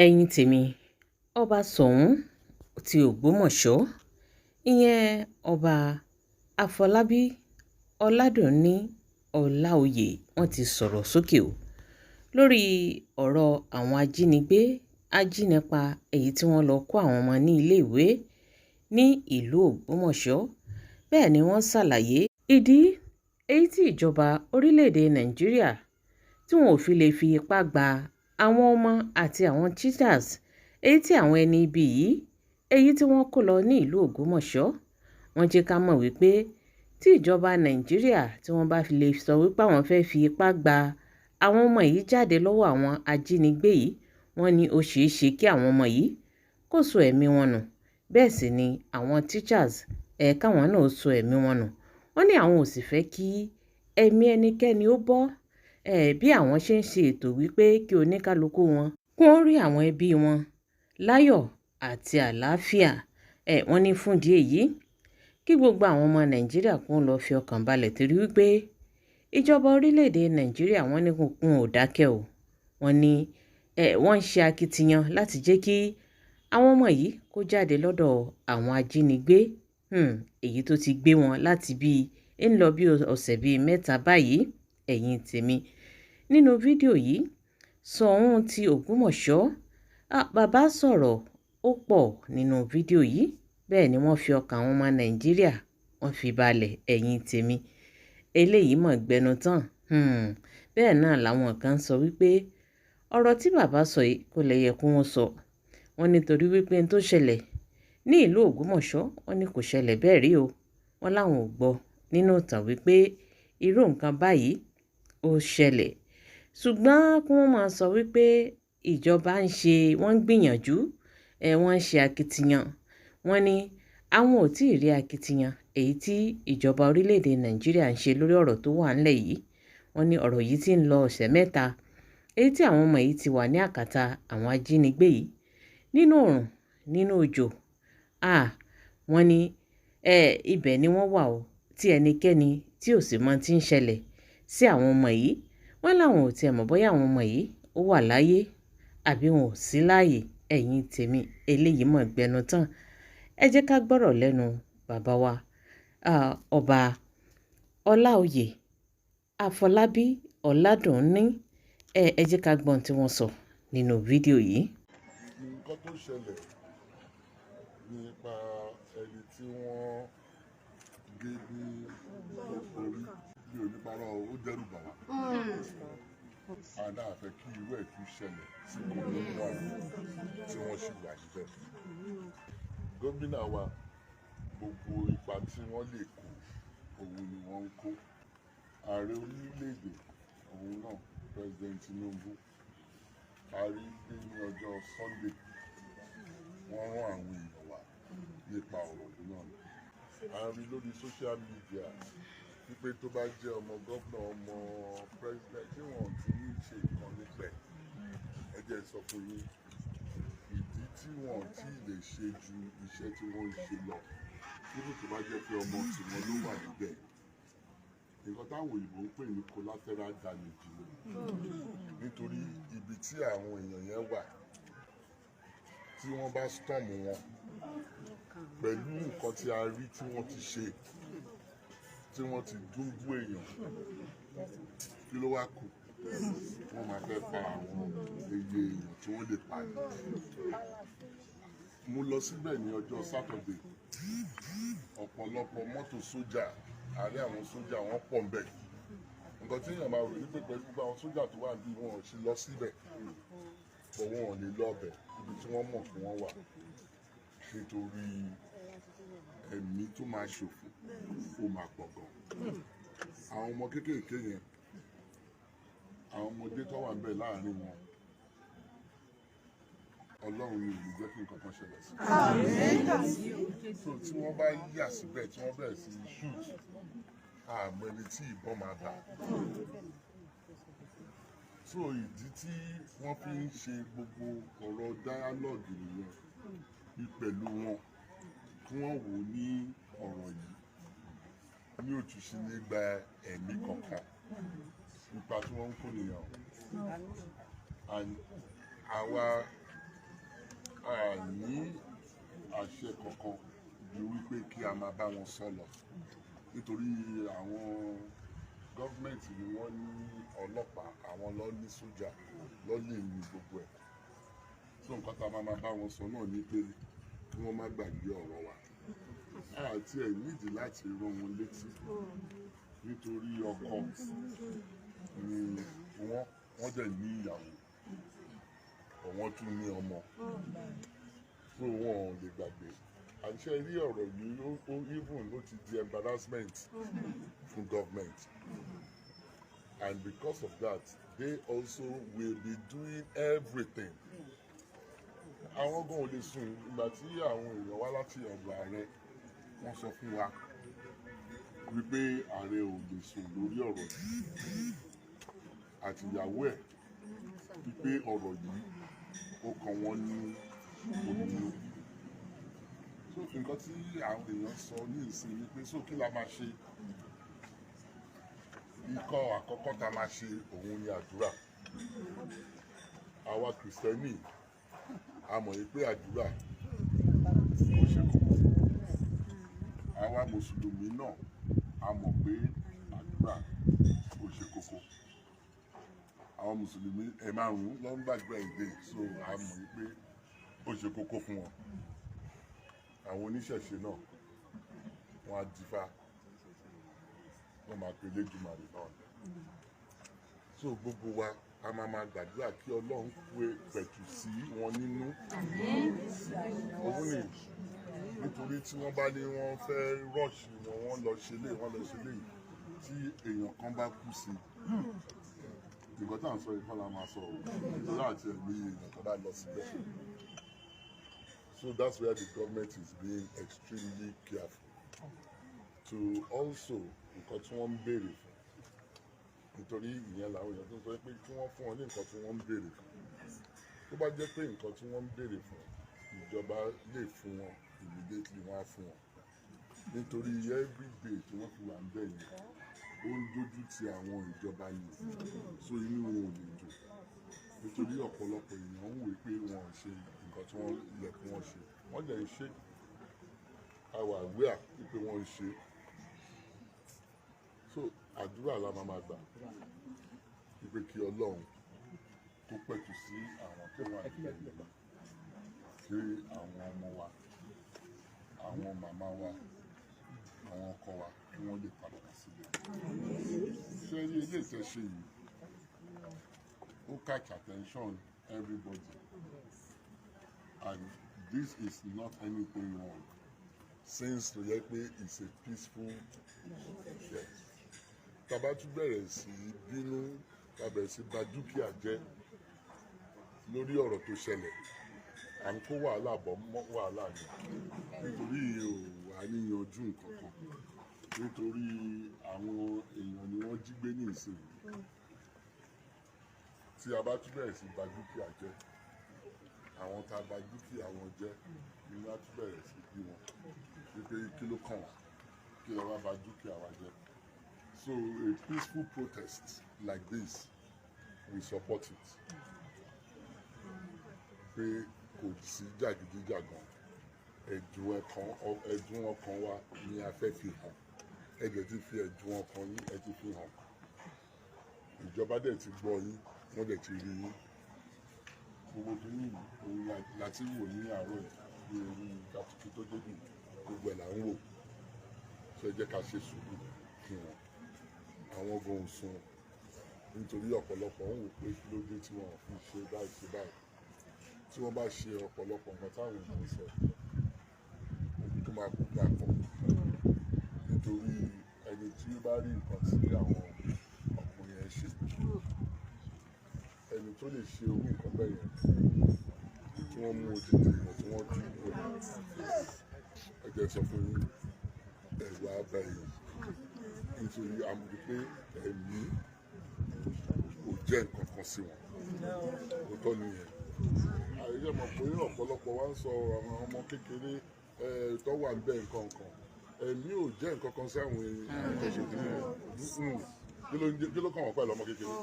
Ẹ̀yin tèmi, Ọba Soun ti Ògbómọ̀ṣọ́, ìyẹn Ọba Àfọlábí Ọládùnní Ọláòyè, wọ́n ti sọ̀rọ̀ sókè o lórí ọ̀rọ̀ àwọn ajínigbé ajínipa èyí tí wọ́n lọ kó àwọn ọmọ ní iléèwé ní ìlú Ògbómọ̀ṣọ́. Bẹ́ẹ̀ ni wọ́n ṣàlàyé ìdí èyí tí ìjọba orílẹ̀-èdè Nàìjíríà tí wọn ò fi lè fi ipá gba àwọn ọmọ àti àwọn teachers èyí tí àwọn ẹni ibi yìí èyí tí wọ́n kó lọ ní ìlú Ògbómọ̀ṣọ́. Wọ́n jẹ́ ká mọ̀ wípé tí ìjọba Nàìjíríà tí wọ́n bá fi lè sọ wípé àwọn fẹ́ fi ipá gba àwọn ọmọ yìí jáde lọ́wọ́ àwọn ajínigbé yìí, wọ́n ní ó ṣeé ṣe kí àwọn ọmọ yìí kó sọ ẹ̀mí wọn nù. Bẹ́ẹ̀ sì ni àwọn teachers ẹ̀ káwọn náà sọ ẹ̀mí wọn nù. Wọ́n ní àwọn ò sì fẹ́ kí ẹ̀mí ẹnikẹ́ni ó bọ́, ẹ̀ bí àwọn ṣe ń ṣe ètò wípé kí oníkálukú wọn kó rí àwọn ẹbí wọn láyọ̀ àti àlàáfíà. Ẹ̀ wọ́n ní fún ìdí èyí kí gbogbo àwọn ọmọ Nàìjíríà kó lọ fi ọkàn balẹ̀ torí wípé ìjọba orílẹ̀-èdè Nàìjíríà, wọ́n ní kún ò dákẹ́ o. Wọ́n ní ẹ̀ wọ́n ń ṣe akitiyan láti jẹ́ kí àwọn ọmọ yìí kó jáde lọ́dọ̀ àwọn ajínigbé, èyí tó ti gbé wọn láti bíi ń lọ bí ọ̀sẹ̀ bíi 3 báyìí. Ẹ̀yin tèmi, nínú fídíò yìí, Soun ti Ògbómọ̀ṣọ́, bàbá sọ̀rọ̀ ó pọ̀ nínú fídíò yìí. Bẹ́ẹ̀ ni wọ́n fi ọkàn àwọn ọmọ Nàìjíríà wọ́n fi balẹ̀. Ẹ̀yin tèmi, eléyìí mọ̀ gbẹnu tán. Bẹ́ẹ̀ náà làwọn kan sọ wípé ọ̀rọ̀ tí bàbá sọ yìí kò lè yẹ kó wọ́n sọ. Wọ́n nítorí wípé n tó ṣẹlẹ̀ ní ìlú Ògbómọ̀ṣọ́, wọ́n ní kò ṣẹlẹ̀ bẹ́ẹ̀ rí o. Wọ́n láwọn ò gbọ́ nínú ìtàn wípé irú nǹkan báyìí ó ṣẹlẹ̀. Ṣùgbọ́n kí wọ́n máa sọ wípé ìjọba ń ṣe, wọ́n ń gbìyànjú, ẹ̀ wọ́n ń ṣe akitiyan. Wọ́n ní àwọn ò tí ì rí akitiyan èyí tí ìjọba orílẹ̀-èdè Nàìjíríà ń ṣe lórí ọ̀rọ̀ tó wà ńlẹ̀ yìí. Wọ́n ní ọ̀rọ̀ yìí ti ń lọ ọ̀sẹ̀ 3 èyí tí àwọn ọmọ yìí ti wà ní àkàtà àwọn ajínigbé yìí nínú oòrùn, nínú òjò. Wọ́n ní ibẹ̀ ni wọ́n wà o, tí ẹnikẹ́ni tí ò sì mọ̀ tí ń ṣẹlẹ̀ sí àwọn ọmọ yìí. Wọ́n láwọn ò tiẹ̀ mọ̀ bóyá àwọn ọmọ yìí ó wà láyé àbí wọn ò sí láàyè. Ẹ̀yin tèmi, eléyìí mọ̀ gbẹnu tán. Ẹ jẹ́ ká gbọ́rọ̀ lẹ́nu bàbá wa, Ọba Ọláòyè Àfọlábí Ọládùnní. Ẹ jẹ́ ká gbọ́n tí wọ́n sọ nínú fídíò yìí. Nǹkan tó ṣẹlẹ̀ nípa ẹni tí wọ́n gé ní orí bí oníparọ́, ó dẹ́rù bà wá. Àdá àfẹ́ kí irú ẹ̀ tún ṣẹlẹ̀ sí gómìnà tí wọ́n sì wà níbẹ̀. Gómìnà wa, gbogbo ipa tí wọ́n lè kó òun ni wọ́n ń kó. Ààrẹ orílẹ̀-èdè òun náà, President Tinubu, a rí pé ní ọjọ́ Sunday wọ́n rán àwọn èèyàn wá nípa ọ̀rọ̀ yìí náà. A rí lórí social media wípé tó bá jẹ́ ọmọ gómìnà, ọmọ president tí wọ́n ti ní ṣe nǹkan nípẹ̀. Ẹ jẹ́ sọ fún yín ìdí tí wọ́n ti lè ṣe ju iṣẹ́ tí wọ́n ń ṣe lọ. Níbi tó bá jẹ́ pé ọmọ tiwọn ló wà níbẹ̀, nǹkan táwọn òyìnbó ń pè ní collateral damage ni. Nítorí ibi tí àwọn èèyàn yẹn wà, tí wọ́n bá storm wọn pẹ̀lú nǹkan tí a rí tí wọ́n ti ṣe, tí wọ́n ti dúnbú èèyàn, kí ló wá kù? Wọ́n máa fẹ́ pa àwọn iye èèyàn tí wọ́n lè pa ni. Mo lọ síbẹ̀ ní ọjọ́ Saturday. Ọ̀pọ̀lọpọ̀ mọ́tò sójà, àárẹ̀ àwọn sójà wọ́n pọ̀ ń bẹ̀. Nǹkan tí èèyàn máa rò ní pé pẹ̀lú gbogbo àwọn sójà tó wà níbí, wọn ò ṣe lọ síbẹ̀. Bọ̀ wọn ò lè lọ bẹ̀ ibi tí wọ́n mọ̀ kí wọ́n wà. Nítorí ẹ̀mí tó máa ṣòfò ó máa pọ̀ gan. Àwọn ọmọ kéékèèké yẹn, àwọn ọmọdé tó wà níbẹ̀ láàárín wọn, Ọlọ́run ni ò ní jẹ́ kí nǹkan kan ṣẹlẹ̀ sí. So tí wọ́n bá yà síbẹ̀ tí wọ́n bẹ̀rẹ̀ sí shoot, àmọ́ ẹni tí ìbọn máa bà. So ìdí tí wọ́n fi ń ṣe gbogbo ọ̀rọ̀ dialogue nìyẹn bí pẹ̀lú wọn, kí wọ́n wò ó ní ọ̀rọ̀ yìí ní òtúnṣe ní gba ẹ̀mí kankan. Ipa tí wọ́n ń kó nìyẹn. And àwa A ní àṣẹ kankan ju wípé kí a máa bá wọn sọ lọ, nítorí àwọn gọ́ọ̀mẹ̀ntì ni wọ́n ní ọlọ́pàá, àwọn ló ní sójà, ló lè ní gbogbo ẹ̀. So nǹkan tá a máa bá wọn sọ náà ni pé kí wọ́n má gbàgbé ọ̀rọ̀ wa. Àti ẹ̀ nídìí láti rán wọn létí, nítorí ọkọ ni wọ́n dẹ̀ ní ìyàwó, wọ́n tún ní ọmọ, so wọn ò lè gbàgbé. Àṣẹ rí ọ̀rọ̀ yìí, ó even ó ti di embarrassment fún government, and because of that they also will be doing everything. Àwọn gan ò lè sùn. Ìgbà tí àwọn èèyàn wá láti ọ̀dọ̀ ààrẹ, wọ́n sọ fún wa wípé ààrẹ ò lè sùn lórí ọ̀rọ̀ yìí àti ìyàwó ẹ̀, wípé ọ̀rọ̀ yìí ó kàn wọ́n ní òmìnira. So nǹkan tí àwọn èèyàn sọ ní ìsìn ni pé, so kí la máa ṣe? Ikọ̀ àkọ́kọ́ tá a máa ṣe òun ni àdúrà. Àwa Kìrìsìtẹ́nì, a mọ̀ yìí pé àdúrà ó ṣe kókó. Àwa Mùsùlùmí náà, a mọ̀ pé àdúrà ó ṣe kókó. Àwọn Mùsùlùmí ẹ̀ márùn-ún ló ń gbàdúrà ìdè, so a mọ̀ yìí pé ó ṣe kókó fún wọn. Àwọn oníṣẹ̀ṣe náà, wọ́n á dífá, wọ́n máa pe Elédùmarè náà. So gbogbo wa, a máa máa gbàdúrà kí Ọlọ́run pé pẹ̀tù sí wọn nínú. Òun ni nítorí tí wọ́n bá ní wọ́n fẹ́ rush wọn, wọ́n lọ ṣe lé, wọ́n lọ ṣe lé, tí èèyàn kan bá kú sí, nǹkan tá à ń sọ yìí kọ́ la máa sọ o, nítorí àti ẹ̀mí èèyàn kan bá lọ síbẹ̀. So that's where the government is being extremely careful to also nǹkan tí wọ́n ń béèrè fún, nítorí ìyẹn làwọn èèyàn tó sọ pé kí wọ́n fún wọn ní nǹkan tí wọ́n ń béèrè fún. Tó bá jẹ́ pé nǹkan tí wọ́n ń béèrè fún ìjọba lè fún wọn immediately, wọ́n á fún wọn, nítorí every day tí wọ́n fi wà ń bẹ̀ yẹn, ó ń dójú ti àwọn ìjọba yìí. So inú wọn ò lè dùn, nítorí ọ̀pọ̀lọpọ̀ èèyàn ń wòó pé wọn ò ṣe nǹkan tí wọ́n yẹ kí wọ́n ṣe. Wọ́n dẹ̀ ń ṣe, a wà aware wípé wọ́n ń ṣe. So àdúrà la máa máa gbà wípé kí Ọlọ́run kó pẹ̀tù sí àwọn tó wà nílẹ̀ yìí, kí àwọn ọmọ wa, àwọn màmá wa, àwọn ọkọ wa, kí wọ́n lè padà wá sílé. Ṣé rí ilé ìtẹ̀ṣe yìí, ó catch attention everybody, and this is not anything wrong, since tó yẹ pé it's a peaceful, yes. Tá bá tún bẹ̀rẹ̀ sí í bínú, tá bẹ̀rẹ̀ sí bà dúkìá jẹ́ lórí ọ̀rọ̀ tó ṣẹlẹ̀, à ń kó wàhálà bọ̀ mọ́ wàhálà ni, nítorí ìyẹn ò wà níyanjú nǹkan kan, nítorí àwọn èèyàn ni wọ́n jí gbé ní ìsìn. Tí a bá tún bẹ̀rẹ̀ sí bà dúkìá jẹ́, àwọn tá a bà dúkìá wọn jẹ́ ni wọ́n á tún bẹ̀rẹ̀ sí bí wọn wípé kí ló kàn wá, kí ló wá bà dúkìá wa jẹ́. So a peaceful protest like this, we support it, pé kò sí jàgídíjàgan. Ẹ̀dùn ọkàn wa ni a fẹ́ fi hàn. Ẹ dẹ̀ ti fi ẹ̀dùn ọkàn yín, ẹ ti fi hàn. Ìjọba dẹ̀ ti gbọ́ yín, wọ́n dẹ̀ ti rí yín. Gbogbo kìíní yìí òun la ti wò ní àárọ̀ yìí ní orí kàtúkì tó débì, gbogbo ẹ̀ là ń wò. Ṣe jẹ́ ká ṣe sùúrù fún wọn. Àwọn gan ò sùn, nítorí ọ̀pọ̀lọpọ̀ ń wò pé kí ló dé tí wọ́n fi ṣe báyìí, ṣe báyìí. Tí wọ́n bá ṣe ọ̀pọ̀lọpọ̀ nǹkan táwọn èèyàn sọ, òkú tó máa kú máa pọ̀, nítorí ẹni tí ó bá rí nǹkan tí àwọn ọkùnrin yẹn ṣe, ẹni tó lè ṣe irú nǹkan bẹ́ẹ̀ yẹn, tí wọ́n mú odidi èèyàn tí wọ́n tún kú, ẹ jẹ́ sọ fún yín, ẹ̀rù á bá èèyàn, nítorí a mọ̀ pé ẹ̀mí kò jẹ́ nǹkan kan sí wọn. Òótọ́ nìyẹn. Àyè mọ̀ pé ọ̀pọ̀lọpọ̀ wa ń sọ àwọn ọmọ kékeré tó wà ń bẹ̀ nǹkan kan, ẹ̀mí ò jẹ́ nǹkan kan sí àwọn èèyàn tó ṣe kí ni. Kí ló kàn wọ́n pẹ̀lú ọmọ kékeré?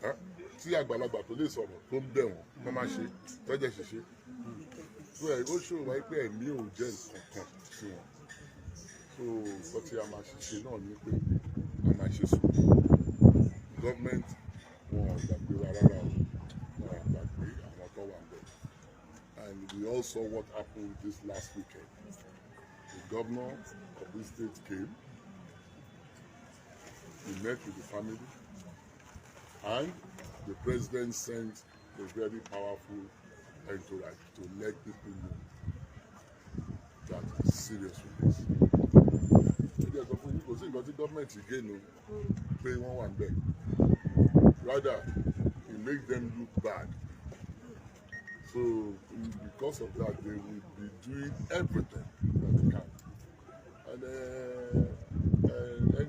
Ẹ́? Tí àgbàlagbà tó lè sọ̀rọ̀ tó ń bẹ̀ wọ́n kó má ṣe tọ́jẹ̀ ṣiṣẹ́. So ẹ̀ ó ṣòro wáyé pé ẹ̀mí ò jẹ́ nǹkan kan sí wọn. So nǹkan tí a máa ṣe náà ni pé a máa ṣe sùúrù. Government, wọn ò gbàgbé wa rárá o, wọn ò gbàgbé àwọn tó wà níbẹ̀. And we all saw what happened this last weekend. The governor of this state came, he met with the family, and the president sent a very powerful entourage to let people know that he's serious with this. Ó jẹ́ sọ fún yín, kò sí nǹkan tí gọ́ọ̀mẹ̀ntì gain o pé wọ́n wà níbẹ̀. Rather, it make them look bad. So because of that, they will be doing everything that they can. And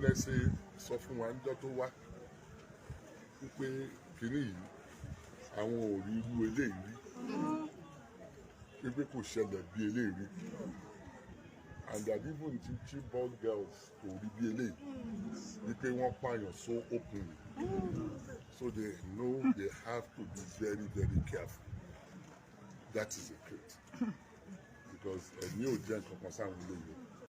NSA sọ fún wa níjọ́ tó wá wípé kínní yìí, àwọn ò rí irú eléyìí rí, wípé kò ṣẹlẹ̀ bí eléyìí rí, and that even ti Chibok girls kò rí bí eléyìí, wípé wọ́n pààyàn so openly. So they know they have to be very, very careful. That is the truth, because ẹ̀mí ò jẹ́ nǹkan kan sáwọn eléyìí.